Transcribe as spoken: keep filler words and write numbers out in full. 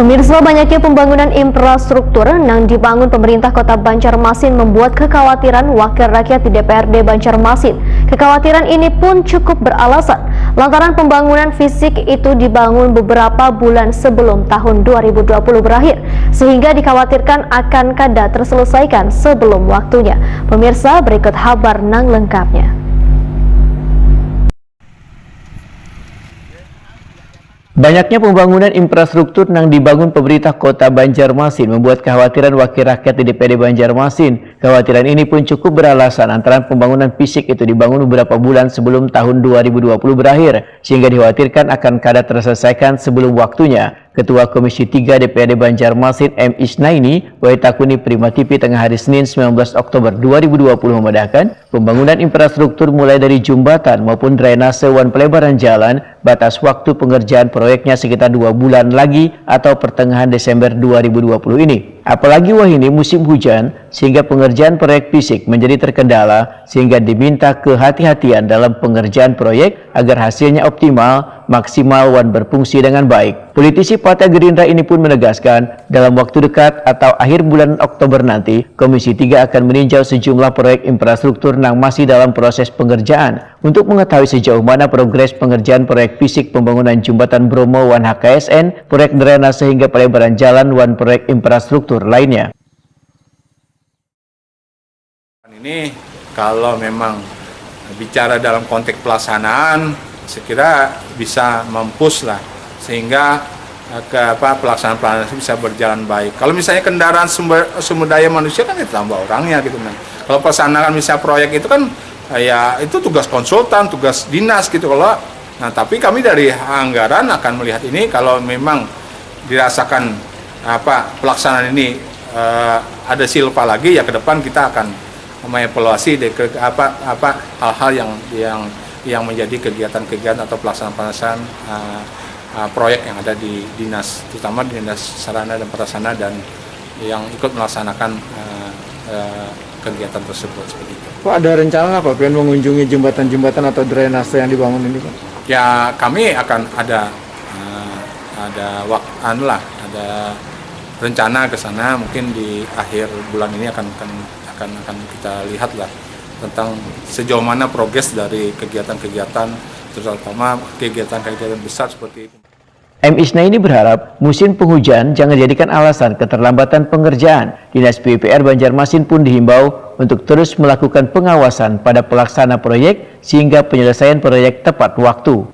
Pemirsa, banyaknya pembangunan infrastruktur nang dibangun pemerintah Kota Banjarmasin membuat kekhawatiran wakil rakyat di D P R D Banjarmasin. Kekhawatiran ini pun cukup beralasan lantaran pembangunan fisik itu dibangun beberapa bulan sebelum tahun dua ribu dua puluh berakhir, sehingga dikhawatirkan akan kada terselesaikan sebelum waktunya. Pemirsa, berikut habar nang lengkapnya. Banyaknya pembangunan infrastruktur nang dibangun pemerintah Kota Banjarmasin membuat kekhawatiran wakil rakyat di D P R D Banjarmasin. Kekhawatiran ini pun cukup beralasan antara pembangunan fisik itu dibangun beberapa bulan sebelum tahun dua ribu dua puluh berakhir, sehingga dikhawatirkan akan kada terselesaikan sebelum waktunya. Ketua Komisi tiga D P R D Banjarmasin M Isnaini, wai takuni Prima T V tengah hari Senin sembilan belas Oktober dua ribu dua puluh memadahkan, pembangunan infrastruktur mulai dari jumbatan maupun drainase wan pelebaran jalan, batas waktu pengerjaan proyeknya sekitar dua bulan lagi atau pertengahan Desember dua ribu dua puluh ini. Apalagi wahini musim hujan, sehingga pengerjaan proyek fisik menjadi terkendala, sehingga diminta kehati-hatian dalam pengerjaan proyek agar hasilnya optimal, maksimal, wan berfungsi dengan baik. Politisi Partai Gerindra ini pun menegaskan, dalam waktu dekat atau akhir bulan Oktober nanti, Komisi tiga akan meninjau sejumlah proyek infrastruktur nang masih dalam proses pengerjaan. Untuk mengetahui sejauh mana progres pengerjaan proyek fisik pembangunan Jembatan Bromo wan H K S N, proyek drainase hingga pelebaran jalan wan proyek infrastruktur lainnya. Ini kalau memang bicara dalam konteks pelaksanaan, saya kira bisa mempush lah, sehingga eh, ke apa pelaksanaan pelaksanaan bisa berjalan baik. Kalau misalnya kendaraan sumber sumber daya manusia kan ditambah orangnya gitu kan. Kalau pelaksanaan misalnya proyek itu kan eh, ya itu tugas konsultan, tugas dinas gitu. Kalau nah tapi kami dari anggaran akan melihat ini kalau memang dirasakan apa pelaksanaan ini eh, ada silpa lagi ya ke depan kita akan mengevaluasi deh ke apa apa hal-hal yang yang yang menjadi kegiatan-kegiatan atau pelaksanaan-pelaksanaan uh, uh, proyek yang ada di dinas, terutama di dinas sarana dan prasarana dan yang ikut melaksanakan uh, uh, kegiatan tersebut seperti itu. Pak, ada rencana nggak Pak Pian mengunjungi jembatan-jembatan atau drainase yang dibangun ini Pak? Ya kami akan ada uh, ada waktu lah ada rencana ke sana mungkin di akhir bulan ini akan akan akan akan kita lihat lah tentang sejauh mana progres dari kegiatan-kegiatan terutama kegiatan-kegiatan besar seperti itu. M Isnaini berharap musim penghujan jangan jadikan alasan keterlambatan pengerjaan. Dinas P U P R Banjarmasin pun dihimbau untuk terus melakukan pengawasan pada pelaksana proyek sehingga penyelesaian proyek tepat waktu.